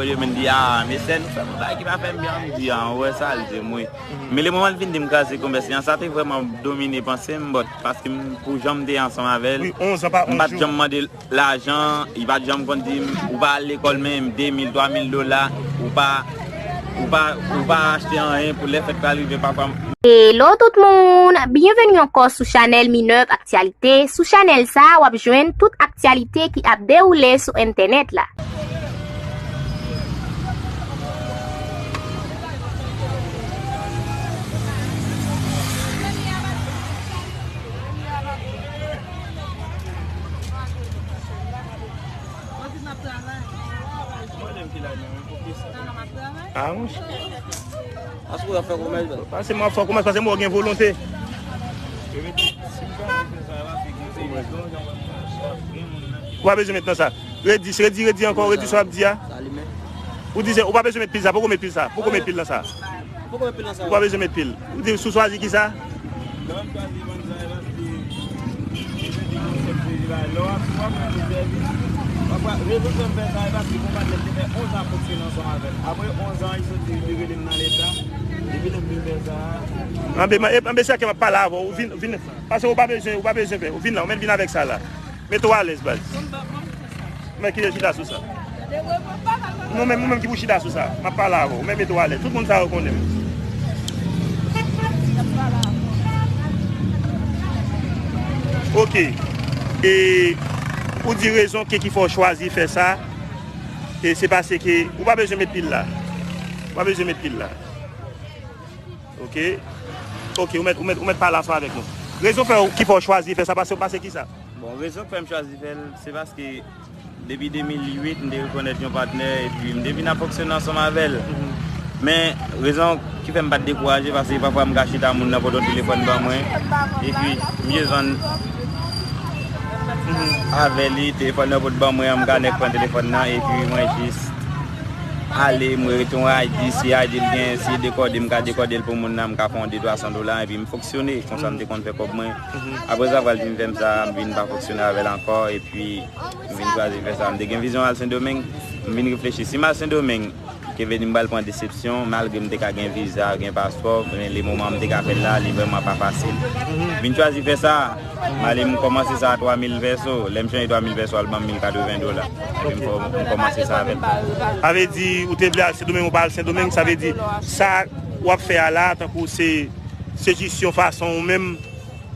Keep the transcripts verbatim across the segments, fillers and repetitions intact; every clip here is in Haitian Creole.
Yo menm di, ah, mesye, nou fè m yon bagay ki pa fè m byen, m di, ah, ou wè sa, l di m wi. Men le moman l vin di m kraze komès li an, sa te vrèman domine panse m, but paske m, pou jan m te ansanm avè l, m pa t janm mande l lajan, li pa t janm konn di m, ou pa al lekòl menm, de mil, twa mil dola, ou pa, ou pa, ou pa achte anyen pou lè fèt la rive, papa m. Hello tout moun, byenveni ankò sou chanèl Minerve Actualité. Sou chanèl sa, w ap jwenn tout aktyalite ki ap dewoule sou entènèt la. Ah, monchè. Paske w ap fè komès, baz. Paske m ap fè komès, paske m wè w gen volonte. Ou pa bezwen met nan sa. Redi, redi, redi ankò, redi sa w ap di a. Ou di se, ou pa bezwen met pil sa, poko met pil sa, poko met pil nan sa. Ou pa bezwen met pil. Ou di sou chwazi ki sa? Anbe, anbe sa ke m ap pale avè w. Ou vin, vin, paske ou pa bezwen, ou pa bezwen pè. Ou vin la, ou mèt vin avèk sa la. Mete w alèz, baz. Men ki chita sou sa. Nou menm, nou menm ki pou chita sou sa. M ap pale avè w. Ou menm mete w alèz. Tout moun sa yo konnen m. Ok. E ou di rezon ke ki fè w chwazi fè sa. E se paske ou pa bezwen met pil la. Ou pa bezwen met pil la. Ok. Ok, ou mèt, ou mèt, ou mèt pale ansanm avèk nou. Rezon fè w, ki fè w chwazi fè sa, paske, paske ki sa? Bon, rezon k fè m chwazi fè l, se paske depi de mil uit, m te rekonèt yon patnè, epi m te vin ap fonksyone ansanm avè l. Men, rezon ki fè m pa t dekouraje, paske pafwa m ka chita moun nan pote yon telefòn ban mwen, epi m jis vann avè li, telefòn nan pot ban mwen an, m ka nèk pran telefòn nan, epi mwen jis ale, m rete yon I D, si I D l gen, si dekòde, m ka dekòde l pou moun nan, m ka fè yon de twa san dola, epi m fonksyone, konsa m te konn fè kòb mwen. Apre sa, pral vin fè m sa, m vin pa fonksyone avè l ankò, epi m vin chwazi fè sa. M te gen vizyon al Sendomeng, m vin reflechi, si m al Sendomeng, ke vle di m pral pran desepsyon, malgre m te ka gen viza, gen paspò, men le moman m te ka fè l la, li vrèman pa fasil. M vin chwazi fè sa, m ale m kòmanse sa a twa mil pèso, lè m chanje twa mil pèso, al ban m mil katreven dola. Epi m fè, m kòmanse sa avè l. Sa vle di, ou te vle al Sendomeng, ou pa al Sendomeng, sa vle di, sa w ap fè a la, tankou se, se jis yon fason ou menm,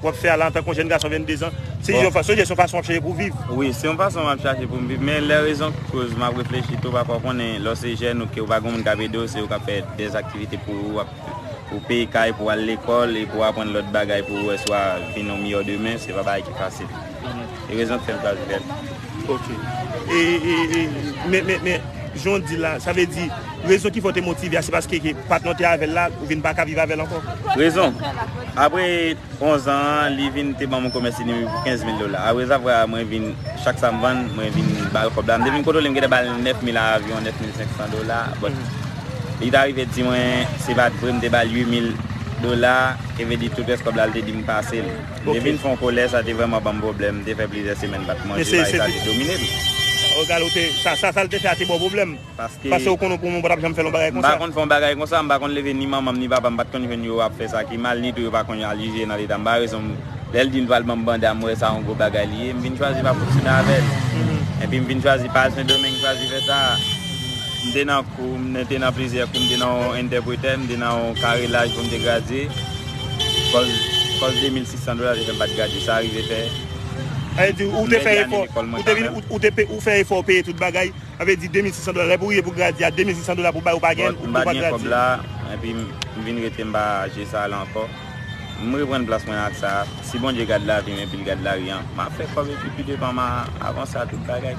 w ap fè a la antanke yon jèn gason venndezan. Se yon fason, se yon fason w ap chache pou w viv. Wi, se yon fason m ap chache pou m viv, men lè rezon k koz m ap reflechi tou, pafwa w konnen, lè w se jèn ou ke w pa gen moun k ap ede w, se ou k ap fè dèzaktivite pou ou, w ap, pou w peye kay, pou w al lekòl, e pou w aprann lòt bagay, pou w wè si w a vin yon miyò demen, se pa bagay ki fasil. E rezon k fè m chwazi fè l. Ok. E, e, e, men, men, men, jan w di la, sa vle di, rezon ki fè w te motive a, se paske ke patnè w te avè l la, ou vin pa ka viv avè l ankò? Rezon. Apre onz an an, li vin te ban m yon komès li pou kenz mil dola. Apre sa, frè a, mwen vin, chak sa m vann, mwen vin ba l kòb la. M te vin kontwole, m gentan ba l nèf mil a anviwon, nèf mil senk san dola. But, li t arive di mwen, se pa t vre, m te ba l uit mil dola, ke vle di tout rès kòb la, li te di m pase l. M te vin fè yon kòlè, sa te vrèman ban m pwoblèm, m te fè plizyè semèn m pa t manje, bagay sa te domine m. Gade, ou te, sa, sa, sa l te fè a te ba w pwoblèm. Paske, paske ou konnen pou moun pa t ap janm fè yon bagay konsa. M pa konn fè yon bagay konsa, m pa konn leve ni manman m ni papa m pa t konn jwenn yo ap fè sa ki mal, ni tou yo pa konn al jije nan leta m. Pa rezon, lè l di l pral ban m banda, m wè sa yon gwo bagay li ye, m vin chwazi pa fonksyone avè l. Epi m vin chwazi pa al Sendomeng, m chwazi fè sa. M te nan kou, m te nan plizyè kou, m te nan yon entèpretè, m te nan yon karelaj pou m te gradye. Kòz, kòz de mil sis san dola te fè m pa t gradye, sa rive fè. Sa vle di, ou te fè efò, ou te vin, ou, ou te pe-, ou fè efò, ou peye tout bagay. Sa vle di de mil sis san dola. Lè pou rive pou gradye a, de mil sis san dola pou bay ou pa gen, ou pa gradye. M pa gen kòb la, epi m, m vin rete m pa je sa la ankò. M reprann plas mwen ak sa. Si Bondye gad lavi m epi l gad lari an, m a fè kòb epi pi devan m a avanse a tout bagay.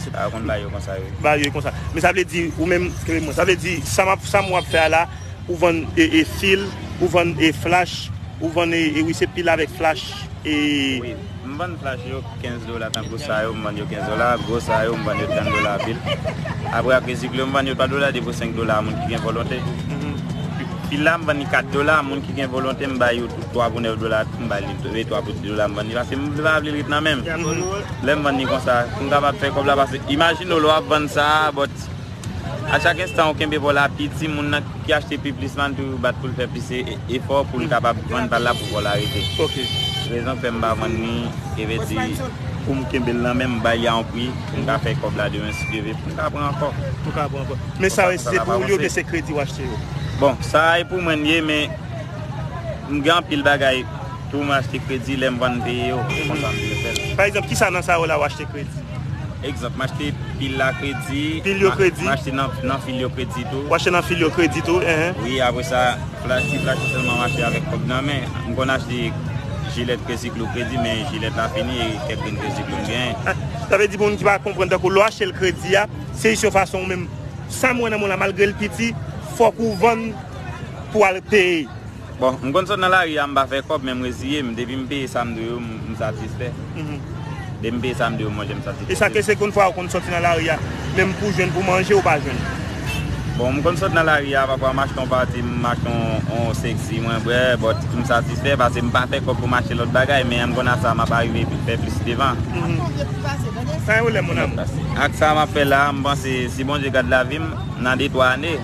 Sa konn bagay yo konsa yo ye. Bagay yo konsa. Men sa vle di, ou menm, kenbe mwen, sa vle di, sa m ap, sa m w ap fè a la, ou vann e, e fil, ou vann e flach, ou vann e, e wi, se pil avèk flach, e. Wi, m vann flach yo kenz dola, tankou sa yo, m vann yo kenz dola, gwo sa yo, m vann yo trant dola pil. Apre, ak rezikle yo, m vann yo twa dola, de pou senk dola a moun ki gen volonte. Pil la, m vann li kat dola, moun ki gen volonte, m bay yo twa pou nèf dola, m bay li twa pou dis dola, m vann li, paske m pa vle l ret nan men m. Lè m vann li konsa, pou m kapab fè kòb la, paske imajine w, lè w ap vann sa a, but A chak enstan ou kenbe vòl la piti, moun nan ki achte pi plis la, m toujou bat pou l fè plis e- e- efò pou l kapab vann pa l la pou vòl la rete. Ok. Rezon k fè m pa vann li, e vle di, pou m kenbe l nan men m, m bay li a yon pri, pou m ka fè kòb la demen si Dye vle, pou m ka pran ankò. Pou ka pran ankò. Men sa yo, se pou ou li yo, oubyen se kredi w achte yo? Bon, sa e pou mwen li ye, men m gen anpil bagay tou m achte kredi, lè m vann m peye yo. Konsa m toujou fè l. Pa egzanp, kisa nan sa yo la w achte kredi? Egzanp, m achte pil la kredi. Pil yo kredi? M achte nan, nan fil yo kredi tou. W achte nan fil yo kredi tou, enhen. Wi, apre sa, flash, ti flash sèlman m achte avèk kòb nan men. M konn achte jilèt Crazy Glue kredi, men jilèt la fini e kèk grenn Crazy Glue m genyen. Ah, sa vle di pou moun ki pa konprann, tankou lè w achte l kredi a, se jis yon fason ou menm, sa m wè nan men w la, malgre l piti, fòk ou vann pou al peye. Bon, m konn sot nan lari a, m pa fè kòb, men m reziye m. Depi m peye sa m dwe yo, m, m satisfè. Mhm. Depi m peye sa m dwe yo, manje, m satisfè. E sa ke se konn fwa ou konn sòti nan lari a, menm pou jwenn, pou manje, ou pa jwenn? Bon, m konn sot nan lari a, pafwa m achte yon pati, m achte yon, yon sexy, mwen bwè, but m satisfè, paske m pa fè kòb pou m achte lòt bagay, men m konn ak sa m ap arive fè plis devan. Mhm. Pa gen pwoblèm, mon amour. Ak sa m ap fè la, m panse, si Bondye gad lavi m, nan de twa ane,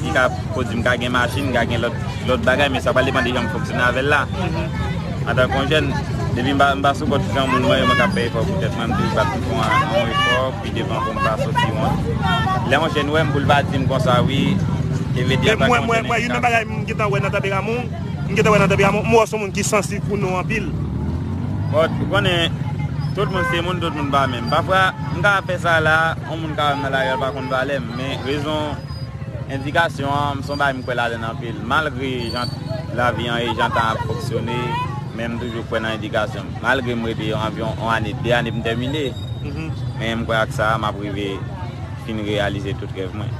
li ka pwodui m ka gen machin, m ka gen lòt, lòt bagay, men sa pral depann de jan m fonksyone avè l la. Antanke yon jèn, depi m pa, m pa sou kont yon moun, mwen, mwen k ap fè efò pou tèt mwen, m toujou bat pou fè yon, yon efò, pi devan pou m pa soti wont. Lè yon jèn wè m, pou l pa di m konsa, wi, e vle di, men mwen, mwen, mwen, youn nan bagay m gentan wè nan tanperaman w, m gentan wè nan tanperaman w, m wè w se yon moun ki sansib pou non anpil. But, ou konnen, tout moun se moun, tout moun pa menm. Pafwa, m ka fè sa la, yon moun ka wè m nan lari a, l pa konn valè m, men rezon endikasyon an, m se yon bagay m kwè ladan l anpil. Malgre jan lavi an ye, jan tan ap fonksyone, men m toujou kwè nan endikasyon. Malgre m rete anviwon yon ane, de ane pou m tèmine, mhm, men m kwè ak sa, m ap rive fin reyalize tout rèv mwen.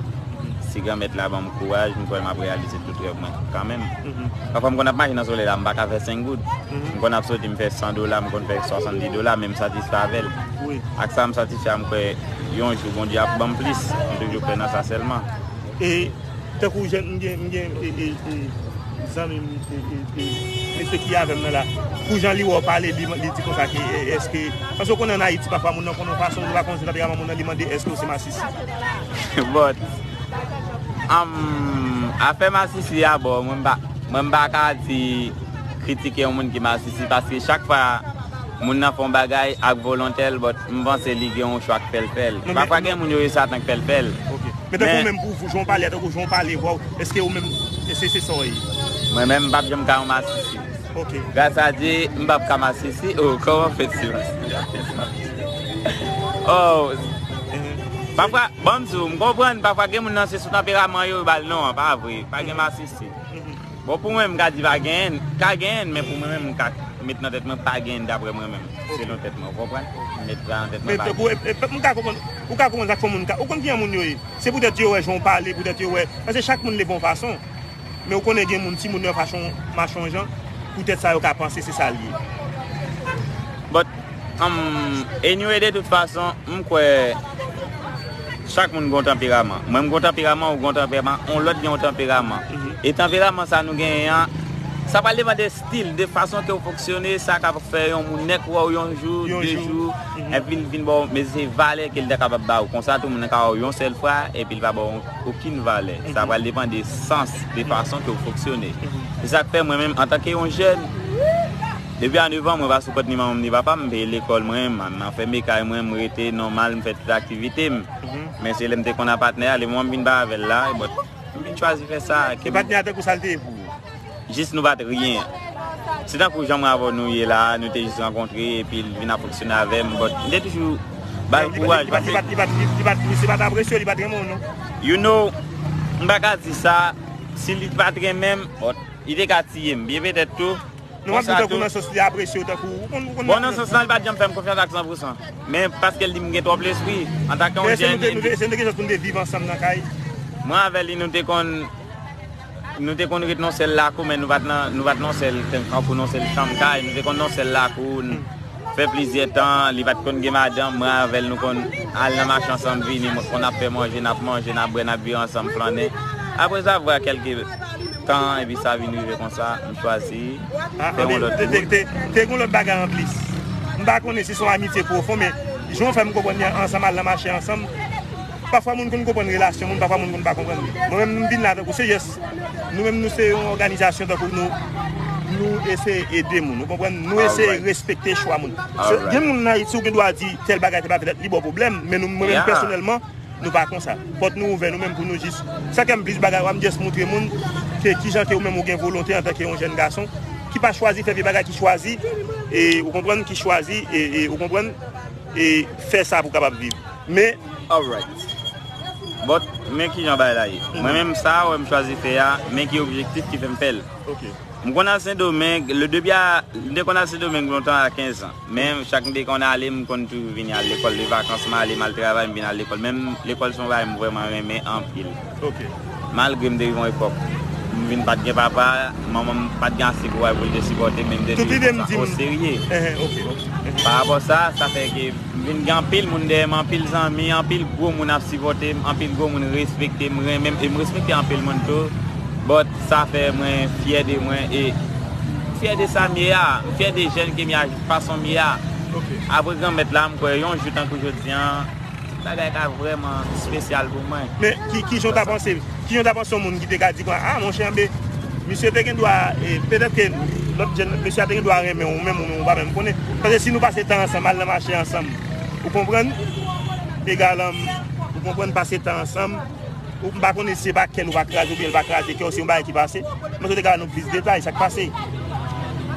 Si Granmèt la ban m kouraj, m kwè m ap reyalize tout rèv mwen kanmenm. Mhm. Pafwa m konn ap mache nan solèy la, m pa ka fè senk goud. Mhm. M konn ap soti, m fè san dola, m konn fè swasanndis dola, men m satisfè avè l. Wi. Ak sa m satisfè a, m kwè yon jou Bondye ap ban m plis. M toujou kwè nan sa sèlman. E tankou jèn, m gen, m gen, e, e, e, zanmi m, e, e, e, mesye ki avè m nan la. Pou jan li wè w pale, li, li di konsa ke, e, èske, paske w konnen ann Ayiti, pafwa moun nan konn yon fason, li pa konn se tanperaman moun nan, li mande èske w se masisi. But, um, afè masisi a, bon, mwen m pa, mwen m pa ka di kritike yon moun ki masisi, paske chak fwa moun nan fè yon bagay ak volontè l, but m panse li gen yon chwa k fè l fè l. Non, men pafwa gen moun yo ye Satan k fè l fè l. Ok. Men tankou men, ou menm, pou, pou jan w pale a, tankou jan w pale, vwa w, èske ou menm, èske se sa w ye? Mwen menm, m p ap janm ka yon masisi. Ok. Gras a Dye, m p ap ka masisi. Oh, kòman fè ti masisi? Oh. Mhm. Pafwa, bon, m di w, m konprann, pafwa gen moun nan se sou tanperaman yo, yo ba l non an, pa vre. Pa gen masisi. Mhm. Bon, pou mwen, m ka di pa genyen, ka genyen, men pou mwen menm, m ka met nan tèt mwen, pa genyen daprè mwen menm. Ok. Selon tèt mwen, ou konprann? M met sa nan tèt mwen, men pa pou, genyen. E, e, m ka konprann, ou ka konprann sa k fè moun ka, ou konn kijan moun yo ye? Se poutèt yo wè jan w pale, poutèt yo wè, paske chak moun leve yon fason. Men ou konnen gen moun, timoun nan fason mache yon jan, poutèt sa yo ka panse se sa l ye. But, um, anyway, de tout fason, m kwè chak moun gen yon tanperaman. Mwen, m gen yon tanperaman, ou gen yon tanperaman, yon lòt gen yon tanperaman. Mhm. E tanperaman sa nou genyen an, sa pral depann de stil, de fason ke w fonksyone, sa ka fè yon moun nèk wè w yon jou, yon de jou, jou, mhm, epi l vin ba w, men se valè ke l ta kapab ba w. Konsa tou, moun nan ka wè w yon sèl fwa, epi l pa ba w okenn valè. Sa, mhm, pral depann de sans, de, mhm, fason ke w fonksyone. Mhm. Se sa k fè mwen menm, antanke yon jèn, depi a nèf an, mwen pa sou kont ni manman m ni papa m, m peye lekòl mwen, m, m fèmen kay mwen, m rete nòmal, m fè tout aktivite m. Mhm. Men se lè m te konn a patnè a, lè mwen m vin ba avè l la, but m vin chwazi fè sa. E patnè a, tankou sa l te ye pou ou? Jis nou pa t riyen. Se tankou jan mwen avè w nou ye la a, nou te jis rankontre, epi l vin ap fonksyone avè m, but m te toujou ba l kouraj, paske li pa t, li pa t, li pa t, li pa t, misye pa t apresye w, li pa t renmen w, non. You know, m pa ka di sa, si li pa t renmen m, but li te ka tiye m, byen petèt tou. Non, m ap di w tankou nan sans li apresye w, tankou, ou konn, ou konn. Bon, nan sans lan, li pa t janm fè m konfyans ak san pou san. Men paske l di m gen twòp lespri, antanke yon jèn, se nou te, nou te, se nou te gen chans pou nou te viv ansanm nan kay. Mwen avè li, nou te konn, nou te konn ret nan sèl lakou, men nou pa t nan, nou pa t nan sèl, tankou nan sèl chanm kay, nou te konn nan sèl lakou, n-, fè plizyè tan, li pa t konn gen madanm, mwen avè l, nou konn al nan mache ansanm, vini, mwen konn ap fè manje, n ap manje, n ap bwè, n ap vire ansanm, flannen. Apre sa, vwa kèlke tan, epi sa vin rive konsa, m chwazi fè yon lòt wout. Ah, men te, te, te, te gen yon lòt bagay anplis. M pa konnen si se yon amitye pwofon, men jan w fè m konprann li an, ansanm al nan mache ansanm, Pafwa moun konn konprann relasyon moun, pafwa moun konn pa konprann li. Mwen menm, m vin la tankou se jès. Nou menm, nou se yon òganizasyon tankou nou, nou eseye ede moun, ou konprann? Nou eseye respekte chwa moun. Gen moun nan Ayiti, ou gen dwa di tèl bagay, tèl bagay, li ba w pwoblèm, men nou, mwen menm pèsonèlman, nou pa konsa. Pòt nou ouvè, nou menm, pou nou jis, sa k fè m plis bagay, m jis montre moun ke kijan ke ou menm ou gen volonte antanke yon jèn gason ki pa chwazi fè vye bagay, ki chwazi, e, ou konprann, ki chwazi, e, e, ou konprann, e, fè sa pou kapab viv. Men, alright. But, men kijan bagay la ye. Mwen menm sa, wè m chwazi fè a, men ki objektif ki fè m fè l. M konn al Sendomeng, le depi a, m te konn al Sendomeng lontan a kenz an. Men chak m te konn ale, m konn toujou vini al lekòl. De vakans, m ale, m al travay, m vin al lekòl. Menm lekòl se yon bagay m vrèman renmen anpil. Malgre m te rive yon epòk, m vin pa t gen papa, manman m pa t gen ase kouraj pou l te sipòte m, men m te toujou pran sa oserye. Pa rapò sa, sa fè ke m vin gen anpil moun dèyè m, anpil zanmi, anpil gwo moun ap sipòte m, anpil gwo moun respekte m, renmen m, e m respekte anpil moun tou. But sa fè mwen fyè de mwen e m fyè de sa m ye a, m fyè de jèn ke m ye a, fason m ye a. Apre Granmèt la, m kwè yon jou tankou jodi an, tout bagay ka vrèman espesyal pou mwen. Men ki, kijan w ta panse, kijan w ta panse yon moun ki te ka di kon, ah, monchè, anbe, misye te gen dwa, e, petèt ke lòt jèn, mesye a te gen dwa renmen w, ou menm, ou menm, ou pa menm konnen. Paske si nou pase tan ansanm, al nan mache ansanm, ou konprann? Egal, ou konprann, pase tan ansanm, ou m pa konnen si se pa kè l ou pa kraze, oubyen l pa kraze kè w, se yon bagay ki pase. Mwen sou te ka ba nou plis detay, sa k pase.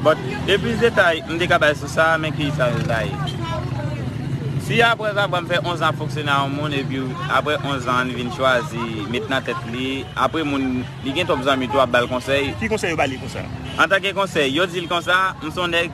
But, de plis detay, m te ka bay sou sa, men ki sa l ta ye. Si apre sa, m fè onz an fonksyone a yon moun, epi apre onz an, li vin chwazi met nan tèt li, apre moun, li gen twòp zanmi tou ap ba l konsèy. Ki konsèy yo ba li konsa? Antanke konsèy, yo di l konsa, m se yon nèg,